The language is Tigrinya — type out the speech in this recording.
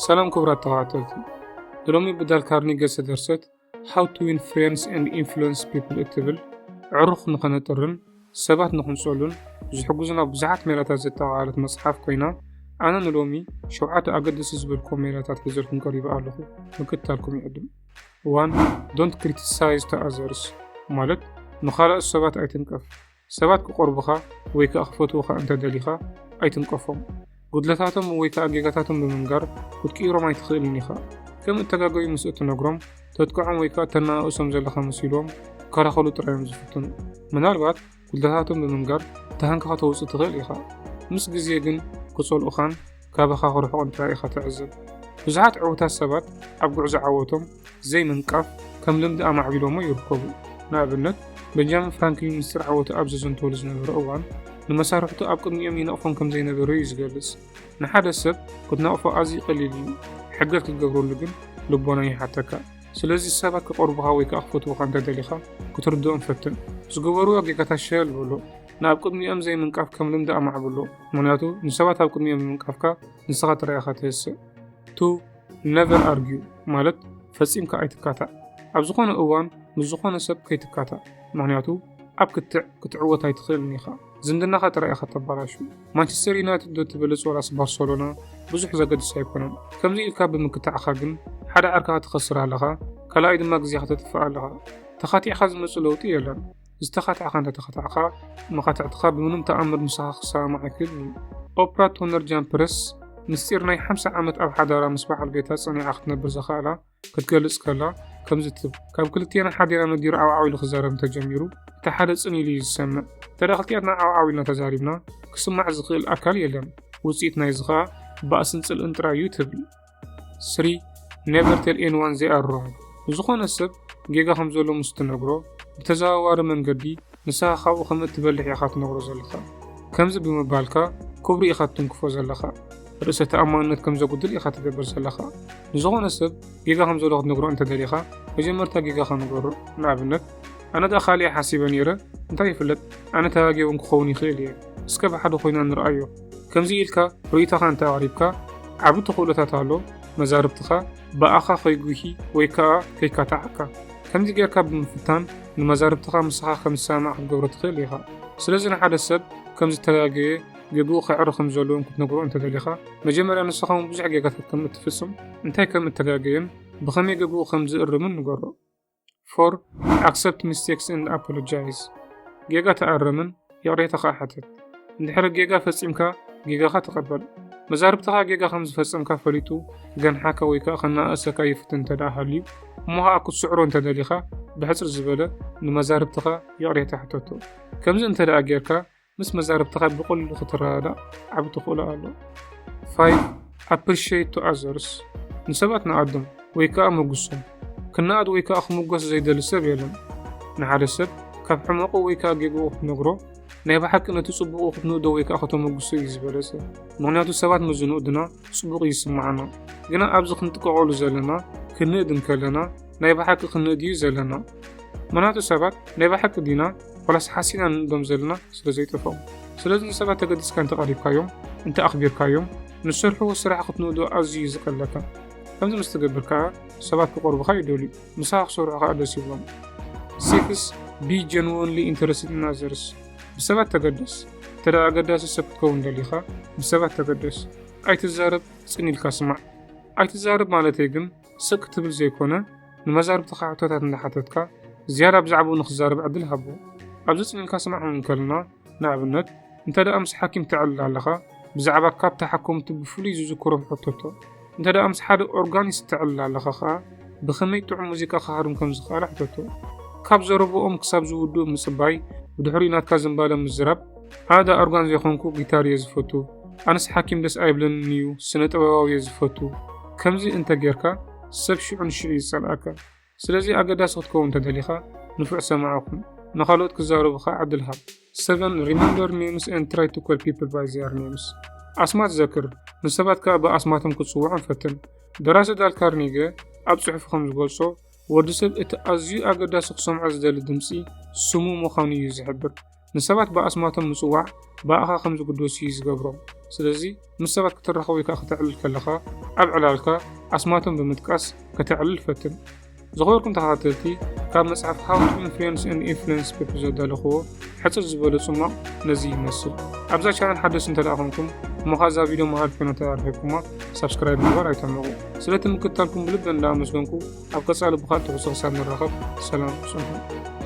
ሰላም ክቡራት ተኸታተልቲ፣ ንሎሚ ብዳል ካርኒገ ዝተደርሰት How to Win Friends and Influence People እትብል፣ ኣዕሩኽ ንኸነጥርን ሰባት ንኽንጸሉን ዝሕግዙና ብዙሓት ሜላታት ዘጠቓለለት መጽሓፍ ኮይና፣ ኣነ ንሎሚ ሸውዓተ ኣገደስቲ ዝበልኩም ሜላታት ሒዘልኩም ቀሪበ ኣለኹ። ምክትታልኩም ይዕድም። One, don't criticize to others፣ ማለት ንኻልኦት ሰባት ኣይትንቀፍ። ሰባት ክቐርቡኻ ወይ ከኣ ክፈትዉኻ እንተ ደሊኻ ኣይትንቀፎም። ጉድለታቶም ወይ ከኣ ጌጋታቶም ብምንጋር ክትቅይሮም ኣይትኽእልን ኢኻ። ከም እተጋገዩ ምስ እትነግሮም፣ ተጥቅዖም ወይ ከኣ ተነኣእሶም ዘለኻ መሲልዎም ክከላኸሉ ጥራይ እዮም ዝፍትኑ። ምናልባት ጉድለታቶም ብምንጋር ተሃንካ ከተውጽእ ትኽእል ኢኻ። ምስ ግዜ ግን ክጸልኡኻን ካባኻ ክርሕቑን ጥራይ ኢኻ ትዕዘብ። ብዙሓት ዕዉታት ሰባት ኣብ ጉዕዞ ዓወቶም ዘይምንቃፍ ከም ልምዲ ኣማዕቢሎሞ ይርከቡ። ንኣብነት፣ ቤንጃሚን ፍራንክሊን ምስጢር ዓወቱ ኣብ ዘዘንተወሉ ዝነበረ እዋን፣ ንመሳርሕቱ ኣብ ቅድሚኦም ይነቕፎም ከም ዘይነበረ እዩ ዝገልጽ። ንሓደ ሰብ ክትነቕፎ ኣዝዩ ቀሊል እዩ፣ ሕገት ክትገብረሉ ግን ልቦና ይሓተካ። ስለዚ ሰባት ክቐርቡኻ ወይ ከኣ ክፈትዉኻ እንተ ደሊኻ ክትርድኦም ፈትን። ዝገበርዎ ጌጋታት ሸል በሎ። ንኣብ ቅድሚኦም ዘይምንቃፍ ከም ልምዲ ኣማዕብሎ። ምኽንያቱ ንሰባት ኣብ ቅድሚኦም ብምንቃፍካ ንስኻ ጥራይ ኢኻ ትህስእ። ቱ፣ ነቨር ኣርጊዩ፣ ማለት ፈጺምካ ኣይትካታዕ። ኣብ ዝኾነ እዋን ምስ ዝኾነ ሰብ ከይትካታዕ፣ ምኽንያቱ ኣብ ክትዕ ክትዕወት ኣይትኽእልን ኢኻ። ዝምድናኻ ጥራይ ኢኻ ተባላሹ። ማንቸስተር ዩናይትድ ዶ ትበልጽ ወላስ ባርሰሎና ብዙሕ ዘገድስ ኣይኮነን። ከምዚ ኢልካ ብምክታዕኻ ግን ሓደ ዓርክኻ ትኸስር ኣለኻ፣ ካልኣይ ድማ ግዜኻ ተጥፍእ ኣለኻ። ተኻቲዕካ ዝመጽእ ለውጢ የለን። ዝተኻታዕካ እንተተኻታዕካ፣ መኻትዕትኻ ብምንም ተኣምር ምሳኻ ክሰማማዕ ኣይክእልን እዩ። ኦፕራ ቶነር ጃምፕረስ ምስጢር ናይ ሓምሳ ዓመት ኣብ ሓዳራ ምስ በዓል ቤታ ጸኒዓ ክትነብር ዘኽኣላ ክትገልጽ ከላ ከምዚ ትብል፣ ካብ ክልቴና ሓዲና ነጊሩ ዓውዓው ኢሉ ክዛረብ እንተጀሚሩ፣ እቲ ሓደ ጽን ኢሉ እዩ ዝሰምዕ። እንተ ደኣ ክልቲኣትና ዓውዓው ኢልና ተዛሪብና፣ ክስማዕ ዝኽእል ኣካል የለን። ውጽኢት ናይዚ ኸኣ ባእስን ጽልእን ጥራይ እዩ ትብል። ስሪ፣ never tell anyone they are wrong። ንዝኾነ ሰብ ጌጋ ከም ዘሎ ምስ ትነግሮ፣ ብተዘዋዋሪ መንገዲ ንስኻ ካብኡ ከም እትበልሕ ኢኻ ትነግሮ ዘለኻ። ከምዚ ብምባልካ ክብሩ ኢኻ ትትንክፎ ዘለኻ። ርእሰ ተኣማንነት ከም ዘጉድል ኢኻ ትገብር ዘለኻ። ንዝኾነ ሰብ ጌጋ ከም ዘሎ ክትነግሮ እንተ ደሊኻ፣ መጀመርታ ጌጋኻ ንገሮ። ንኣብነት፣ ኣነ ደኣ ካልእ ሓሲበ ነይረ፣ እንታይ ይፍለጥ፣ ኣነ ተጋግየ እውን ክኸውን ይኽእል እየ። እስከ ብሓደ ኮይና ንርኣዮ። ከምዚ ኢልካ ርእይቶኻ እንተ ኣቕሪብካ፣ ዓቢ ተኽእሎታት ኣሎ፣ መዛርብትኻ ብኣኻ ከይጉሂ ወይ ከኣ ከይካትዓካ። ከምዚ ጌርካ ብምፍታን፣ ንመዛርብትኻ ምሳኻ ከም ዝሰማማዕ ክትገብሮ ትኽእል ኢኻ። ስለዚ ንሓደ ሰብ ከም ዝተጋገየ፣ ጌግኡ ከዕሪ ከም ዘለዎን ክትነግሮ እንተ ደሊኻ፣ መጀመርያ ንስኻ እውን ብዙሕ ጌጋታት ከም እትፍጽም፣ እንታይ ከም እተጋገየን ብኸመይ ጌግኡ ከም ዝእርምን ንገሮ። ፎር፣ accept mistakes and apologize። ጌጋ ተኣረምን ይቕሬታ ኸኣ ሓትት። እንድሕሪ ጌጋ ፈጺምካ፣ ጌጋኻ ተቐበል። መዛርብትኻ ጌጋ ከም ዝፈጸምካ ፈሊጡ ክገንሓካ ወይ ከኣ ከነኣእሰካ ይፍትን እንተ ደኣ ሃልዩ፣ እሞ ኸኣ ክትስዕሮ እንተ ደሊኻ፣ ብሕጽር ዝበለ ንመዛርብትኻ ይቕሬታ ሕተቶ። ከምዚ እንተ ደኣ ጌርካ፣ ምስ መዛርብትኻ ብቐሊሉ ክትረዳዳእ ዓቢ ተኽእሎ ኣሎ። ፋይቭ፣ appreciate to others። ንሰባት ነኣዶም ወይ ከኣ መጉሶም። ክነኣድ ወይ ከኣ ክምጎስ ዘይደሊ ሰብ የለን። ንሓደ ሰብ ካብ ሕመቑ ወይ ከኣ ጌግኡ ክትነግሮ፣ ናይ ብሓቂ ነቲ ጽቡቑ ክትንእዶ ወይ ከኣ ከተመጉሶ እዩ ዝበለጸ። ምኽንያቱ ሰባት ምስ ዝንእዱና ጽቡቕ ይስምዓና። ግና ኣብዚ ክንጥቀቐሉ ዘለና፣ ክንእድ እንከለና፣ ናይ ብሓቂ ክንእድ እዩ ዘለና። ምኽንያቱ ሰባት ናይ ብሓቂ ዲና ዋላስ ሓሲና ንእዶም ዘለና ስለ ዘይጠፍኦም። ስለዚ ንሰባት ተገዲስካ እንተ ቀሪብካዮም፣ እንተ ኣኽቢርካዮም፣ ንዝሰርሕዎ ስራሕ ክትንእዶ ኣዝዩ እዩ ዝቐለካ። ከምዚ ምስ ትገብር ከኣ ሰባት ክቐርቡኻ ይደልዩ፣ ምሳኻ ክሰርሑ ከኣ ደስ ይብሎም። ሲክስ፣ be genuinely interested in others። ብሰባት ተገደስ። እንተ ደኣ ኣገዳሲ ሰብ ክትከውን ደሊኻ፣ ብሰባት ተገደስ። ኣይትዛረብ፣ ጽን ኢልካ ስማዕ። ኣይትዛረብ ማለተይ ግን ስቕ ክትብል ዘይኮነ፣ ንመዛርብትኻ ሕቶታት እንዳሓተትካ፣ ዝያዳ ብዛዕባኡ ንኽዛረብ ዕድል ሃቦ። ኣብዚ ጽን ኢልካ ስማዕ ክንብል ከለና፣ ንኣብነት፣ እንተ ደኣ ምስ ሓኪም ተዕልል ኣለኻ፣ ብዛዕባ ካብ ተሓከምቱ ብፍሉይ ዝዝክሮም ሕተቶ። እንተ ደኣ ምስ ሓደ ኦርጋኒስት ተዕልል ኣለኻ ኸኣ፣ ብኸመይ ጥዑም ሙዚቃ ክሃርም ከም ዝኽኣለ ሕተቶ። ካብ ዘረብኦም ክሳብ ዝውድኡ ምጽባይ፣ ብድሕሪኡ ናትካ ዝንባለ ምዝራብ፣ ኣነ ደኣ ኦርጋን ዘይኮንኩ ጊታር እየ ዝፈቱ፣ ኣነስ ሓኪም ደስ ኣይብለንን እዩ፣ ስነ ጥበባዊ እየ ዝፈቱ። ከምዚ እንተ ጌርካ፣ ሰብ ሽዑ ንሽዑ እዩ ዝጸልኣካ። ስለዚ ኣገዳሲ ክትከውን እንተ ደሊኻ፣ ንፉዕ ሰማዒ ኩን፣ ንኻልኦት ክዛረቡ ኸኣ ዕድል ሃብ። ሰቨን፣ remember names and try to call people by their names። ኣስማት ዘክር፣ ንሰባት ከኣ ብኣስማቶም ክትጽውዖም ፈትን። ደራሲ ዳል ካርኒገ ኣብ ጽሑፉ ከም ዝገልጾ፣ ወዲ ሰብ እቲ ኣዝዩ ኣገዳሲ ክሰምዖ ዝደሊ ድምጺ ስሙ ምዃኑ እዩ ዝሕብር። ንሰባት ብኣስማቶም ምጽዋዕ ብኣኻ ከም ዝግደሱ እዩ ዝገብሮም። ስለዚ ምስ ሰባት ክትራኸብ ወይ ከዓ ከተዕልል ከለኻ ኣብ ዕላልካ ኣስማቶም ብምጥቃስ ከተዕልል ፈትን። ዝኸበርኩም ተኸታተልቲ፣ ካብ መጽሓፍ How to Influence and Influence People ዘዳለኽዎ ሕጽር ዝበለ ጽማቕ ነዚ ይመስል። ኣብዛ ቻነል ሓደስ እንተ ደኣ ኾንኩም እሞ ኻዛ ቪድዮ መሃሪ ኮይና ተረኺብኩማ ሳብስክራይብ ምግባር ኣይተምልቑ። ስለቲ ምክትታልኩም ብልቢ እንዳኣመስገንኩ ኣብ ቀጻሊ ብኻልእ ትሕዝቶ ክሳብ ንራኸብ ሰላም ጽንሑ።